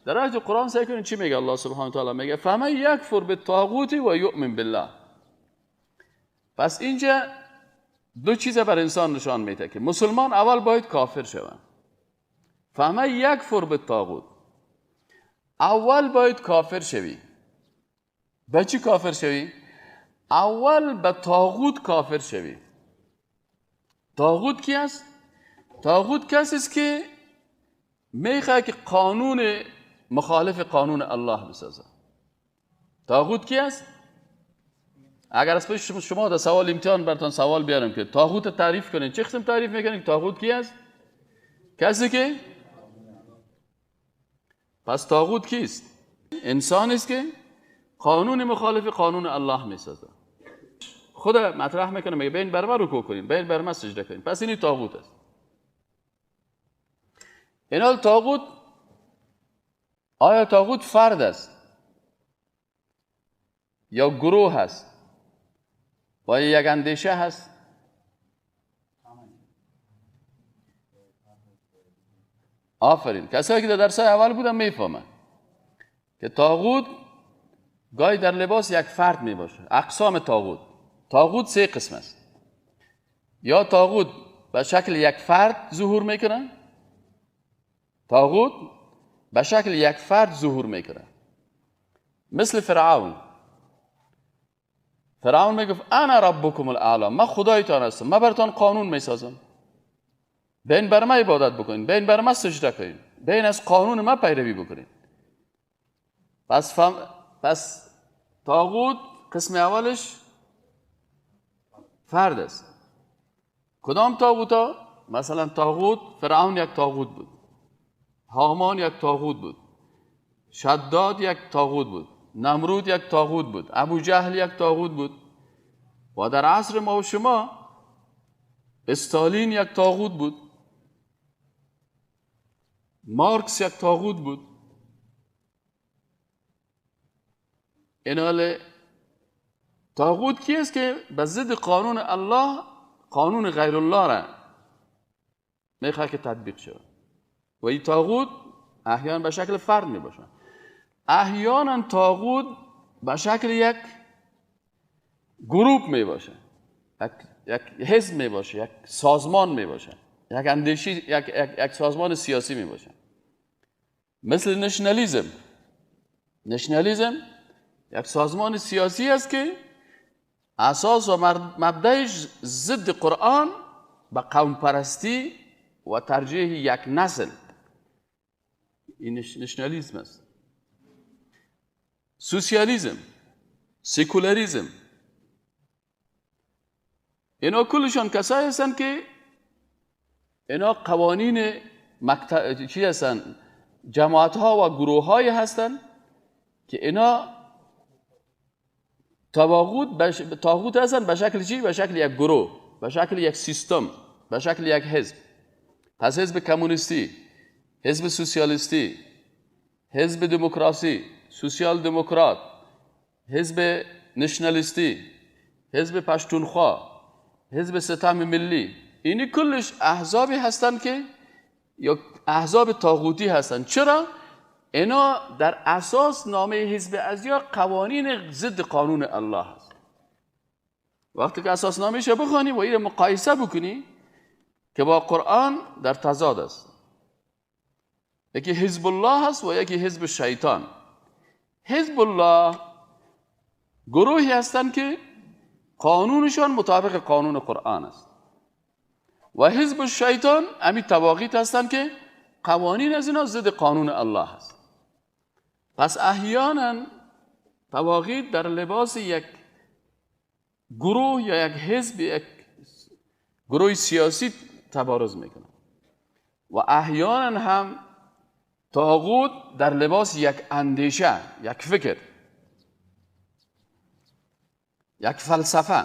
در آیت قرآن سعی کنید چی میگه الله سبحانه و تعالی؟ میگه فمن یکفر بالطاغوت و یؤمن بالله. پس اینجا دو چیز بر انسان نشان میده که مسلمان اول باید کافر شود. فمن یکفر بالطاغوت، اول باید کافر شوی. به چی کافر شوی؟ اول به طاغوت کافر شوی. طاغوت کی است؟ طاغوت کسی است که میخواد که قانون مخالف قانون الله بسازه. طاغوت کی است؟ اگر از پیش شما در سوال امتحان براتون سوال بیارم که طاغوت تعریف کنین، چه قسم تعریف میکنین؟ طاغوت کی است؟ کسی که، پس طاغوت کیست؟ انسان است که قانون مخالف قانون الله میسازه. خدا مطرح میکنه، میگه بین بر من رکوع کنین، بین بر من سجده کنین. پس این طاغوت است. اینال طاغوت، آیا طاغوت فرد است یا گروه هست و یک اندیشه هست؟ آفرین، کسایی که در درس اول بودن میفهمن که طاغوت گاهی در لباس یک فرد می باشه. اقسام طاغوت، طاغوت سه قسم است. یا طاغوت به شکل یک فرد ظهور میکنه، طاغوت به شکل یک فرد ظهور میکنه، مثل فرعون. فرعون میگفت انا ربکم الاعلی، من خدایتان هستم، من براتان قانون میسازم، بین بر من عبادت بکنین، بین بر من سجده کنین، بین از قانون من پیروی بکنین. پس طاغوت قسم اولش فرد است. کدام طاغوت ها؟ مثلا طاغوت فرعون یک طاغوت بود، هامان یک طاغوت بود، شداد یک طاغوت بود، نمرود یک طاغوت بود، ابو جهل یک طاغوت بود. و در عصر ما و شما استالین یک طاغوت بود، مارکس یک طاغوت بود. اینال طاغوت کی است که به ضد قانون الله، قانون غیر الله را میخواد که تطبیق شود. و این طاغوت احیانا به شکل فرد می باشه، احیانا طاغوت به شکل یک گروپ می باشه، یک حزب می باشه، یک سازمان می باشه، یک اندیشی، یک سازمان سیاسی می باشه. مثل نشنالیزم. نشنالیزم یک سازمان سیاسی است که اساس و مبدأش ضد قرآن به قوم پرستی و ترجیح یک نسل، این نشنالیزم است. سوسیالیسم، سکولاریسم، اینا کلشان کسایی هستند که اینا قوانین چی هستند؟ جماعت ها و گروه های هستند که اینا طاغوت هستند به شکل چی؟ به شکل یک گروه، به شکل یک سیستم، به شکل یک حزب. پس حزب کمونیستی، حزب سوسیالیستی، حزب دموکراسی، سوسیال دموکرات، حزب نشنالیستی، حزب پشتونخوا، حزب ستم ملی، اینی کلش احزابی هستند که یا احزاب طاغوتی هستند. چرا؟ اینا در اساس نامه حزب ازیا قوانین ضد قانون الله هست. وقتی که اساس نامه‌اش بخوانی و این مقایسه بکنی که با قرآن در تضاد است. یکی حزب الله هست و یکی حزب شیطان. حزب الله گروهی هستند که قانونشان مطابق قانون قرآن است و حزب الشیطان امی طواغیت هستند که قوانین از اینا ضد قانون الله است. پس احیانا طواغیت در لباس یک گروه یا یک حزب، یک گروه سیاسی تبارز میکنه و احیانا هم طاغوت در لباس یک اندیشه، یک فکر، یک فلسفه،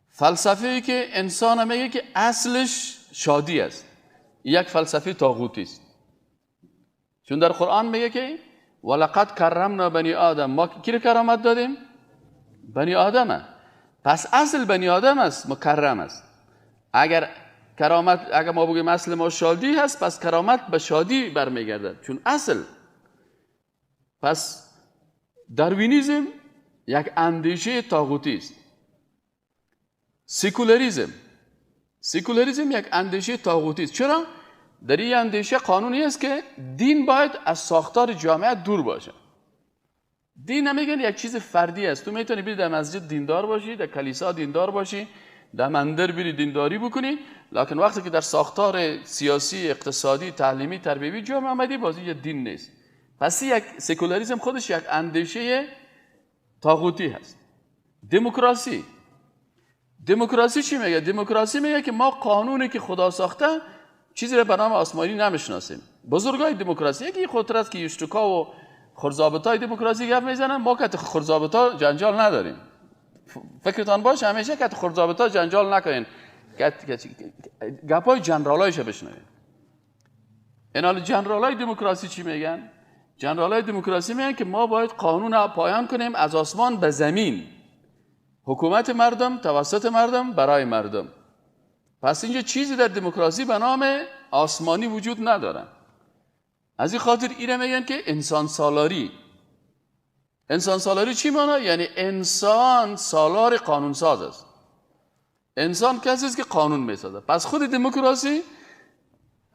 فلسفه‌ای که انسان میگه که اصلش شادی است، یک فلسفه طاغوتی است. چون در قرآن میگه که ولقد کرمنا بنی آدم، ما کی رو کرامت دادیم؟ بنی آدمه. پس اصل بنی آدم است، مکرم است. اگر کرامت، اگر ما بگیم اصل ما شادی هست، پس کرامت به شادی برمیگردد، چون اصل پس داروینیزم یک اندیشه طاغوتی است. سکولاریزم یک اندیشه طاغوتی است. چرا؟ در این اندیشه قانونی است که دین باید از ساختار جامعه دور باشه. دین نمیگن یک چیز فردی است. تو میتونی بری در مسجد دیندار باشی، در کلیسا دیندار باشی، در مندر بری دینداری بکنی، لکن وقتی که در ساختار سیاسی، اقتصادی، تعلیمی، تربیوی جامعه آمدی، باز اینجا دین نیست. پس یک سکولاریسم خودش یک اندیشه طاغوتی هست. دموکراسی چی میگه؟ دموکراسی میگه که ما قانونی که خدا ساخته چیزی را به نام آسمانی نمیشناسیم. بزرگای دموکراسی یکی خاطر است که یشتکا و خرزابطای دموکراسی گپ میزنن، ما که خرزابطا جنجال نداریم. فکرتان باشه همیشه که خرزابطا جنجال نکنین، گپای جنرالایش بشنوین. این جنرالای دموکراسی چی میگن؟ جنرالای دموکراسی میگن که ما باید قانون پایان کنیم از آسمان به زمین، حکومت مردم توسط مردم برای مردم. پس اینجا چیزی در دموکراسی به نام آسمانی وجود نداره. از این خاطر اینه میگن که انسان سالاری. انسان سالاری چی مانا؟ یعنی انسان سالار قانون ساز است. انسان کسی است که قانون میسازه. پس خود دموکراسی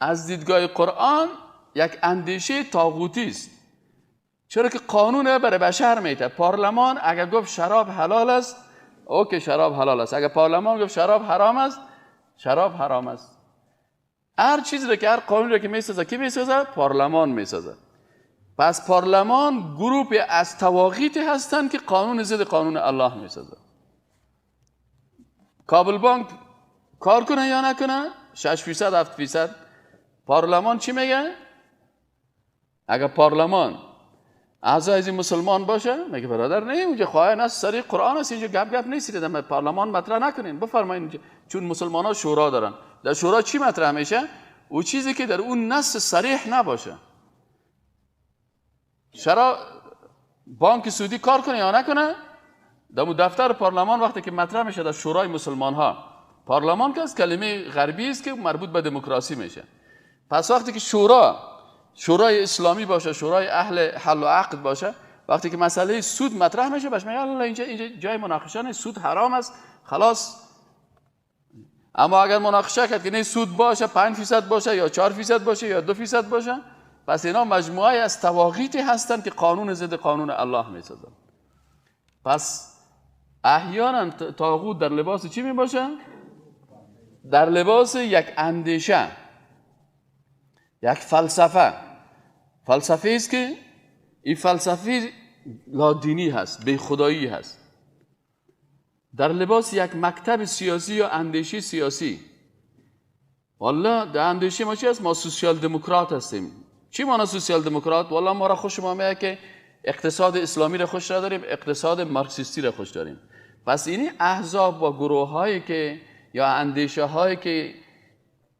از دیدگاه قرآن یک اندیشه طاغوتی است. چرا که قانون برای بشر میته. پارلمان اگر گفت شراب حلال است، اوکی شراب حلال است. اگر پارلمان گفت شراب حرام است، شراب حرام است. هر چیزی رو که هر قانونی رو که میسازه، کی میسازه؟ پارلمان میسازه. پس پارلمان گروپ از طواغیت هستند که قانون ضد قانون الله میسازه. کابل بانک کار کنه یا نکنه 6% 7%، پارلمان چی میگه؟ اگر پارلمان اعضای از مسلمان باشه میگه برادر نه، اونجا خواهی است، سری قرآن است، اینجا گپ گپ نیست، در پارلمان مطرح نکنین، بفرمایید. چون مسلمان ها شورا دارن، در شورا چی مطرح میشه؟ او چیزی که در اون نص صریح نباشه. چرا بانک سعودی کار کنه یا نکنه؟ در دفتر پارلمان وقتی که مطرح میشه در شورای مسلمان ها، پارلمان که از کلمه غربی است که مربوط به دموکراسی میشه. پس وقتی که شورای اسلامی باشه، شورای اهل حل و عقد باشه، وقتی که مسئله سود مطرح میشه، باش میگه الله اینجا جای مناقشه نیست، سود حرام است، خلاص. اما اگر مناقشه کرد که نه سود باشه 5% باشه یا 4% باشه یا 2% باشه، پس اینا مجموعه از طواغیتی هستند که قانون ضد قانون الله میسازن. پس احیانا طاغوت در لباس چی میباشه؟ در لباس یک اندیشه، یک فلسفه. فلسفه است که این فلسفه لادینی هست، بی خدایی هست. در لباس یک مکتب سیاسی یا اندیشه سیاسی. والله در اندیشه ما چی هست؟ ما سوسیال دموکرات هستیم. چی مانا سوسیال دموکرات؟ والله ما را خوش ما میاد که اقتصاد اسلامی را خوش نداریم، اقتصاد مارکسیستی را خوش داریم. پس اینی احزاب و گروه هایی که یا اندیشه هایی که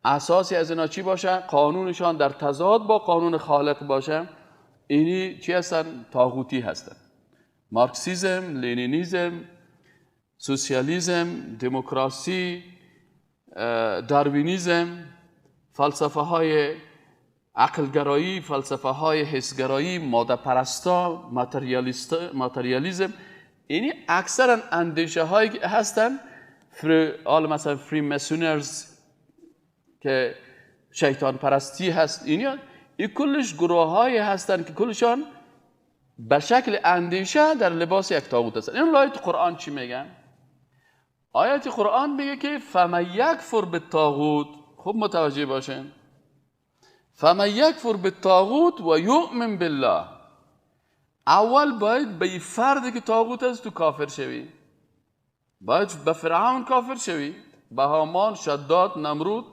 اساسی از اینا چی باشه؟ قانونشان در تضاد با قانون خالق باشه، اینی چی هستن؟ طاغوتی هستن. مارکسیزم، لنینیزم، سوسیالیسم، دموکراسی، داروینیزم، فلسفه های عقلگرایی، فلسفه های حسگرایی، ماده پرستا، ماتریالیزم، اینی اکثرا اندیشه هایی هستن. مثلا Freemasoners که شیطان پرستی هست، این کلش گروه های هستن که کلشان به شکل اندیشه در لباس یک طاغوت هستن. این آیت قرآن چی میگن؟ آیت قرآن میگه که فمن یکفر بالطاغوت، خوب متوجه باشین، فمن یکفر بالطاغوت و یؤمن بالله. اول باید به فردی که طاغوت است تو کافر شوی، باید به فرعون کافر شوی، به هامان، شداد، نمرود.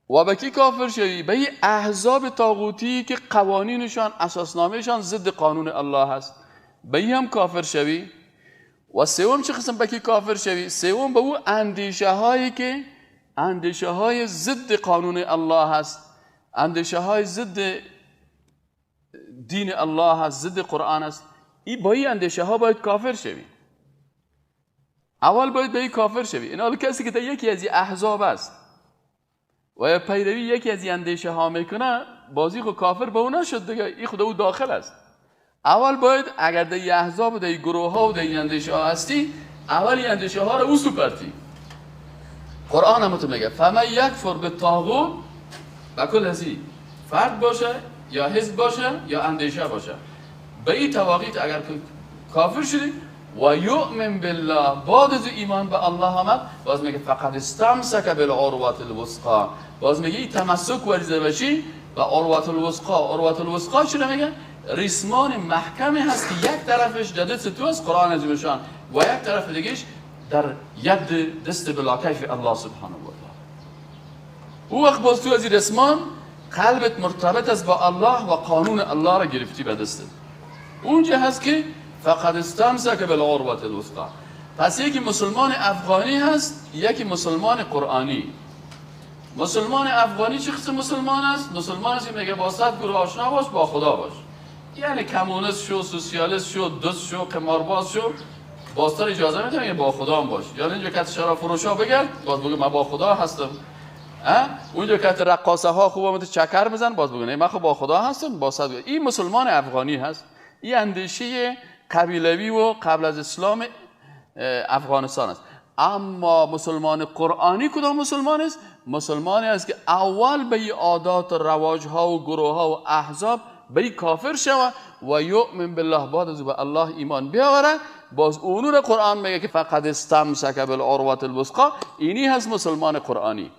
و به کی کافر شوی؟ به این احزاب طاغوتی که قوانینشان، اساسنامهشان ضد قانون الله هست، به این هم کافر شوی. و سوم چه قسم به کی کافر شوی؟ سوم به او اندیشه هایی که اندیشه های ضد قانون الله هست، اندیشه های ضد دین الله هست، ضد قرآن است. ای با این اندیشه ها باید کافر شوی. اول باید به این کافر شوی. این حال کسی که در یکی از این احزاب است و یا پیروی یکی از این اندیشه ها میکنه، بازی خود کافر به او نشد دیگه، این خود او داخل است. اول باید اگر در احزاب و در گروه ها و در اندیشه ها هستی، اول این اندیشه ها رو اوسو پرتی. قرآن هم تو میگه فمن یکفر بالطاغوت، و کل هزی فرد باشه یا حزب باشه یا اندیشه باشه، به این تواقیت اگر کافر شدی و یؤمن بالله، بعد از ایمان به الله آمد، باز میگه فقد استمسک بالعروة الوثقی. باز میگه این تمسک ورزیده باشی و عروة الوثقی. عروة الوثقی چی میگه؟ ریسمان محکمی هست که یک طرفش در دست تو است، قرآن عظیم، و یک طرف دیگهش در ید دست بلا کیف الله سبحانه و تعالی. او وقت باز تو از این ریسمان قلبت مرتبط است با الله و قانون الله را گرفتی به دستت. اونجا هست که فقد استمسک بالعروة الوثقی. پس یکی مسلمان افغانی هست، یکی مسلمان قرآنی. مسلمان افغانی چه قسم مسلمان است؟ مسلمان است که میگه با 100 گروه آشنا باش، با خدا باش. یعنی کمونیست شو، سوسیالیست شو، دوست شو، قمارباز شو، بازتر اجازه میده میگه با خدا هم باش. یعنی اینجا کت شراب فروشا بگرد، باز بگه من با خدا هستم. اونجا کت رقاصه ها خوب اومده چکر بزن، باز بگه نه من خب با خدا هستم، با صد. این مسلمان افغانی هست. این اندیشه قبیلوی و قبل از اسلام افغانستان است. اما مسلمان قرآنی کدام مسلمان است؟ مسلمانی است که اول به عادات و رواج ها و گروه ها و احزاب به کافر شوه و یؤمن بالله، بعد از به الله ایمان بیاوره. باز اونو را قرآن میگه که فقد استمسک بالعروة الوثقی. اینی هست مسلمان قرآنی.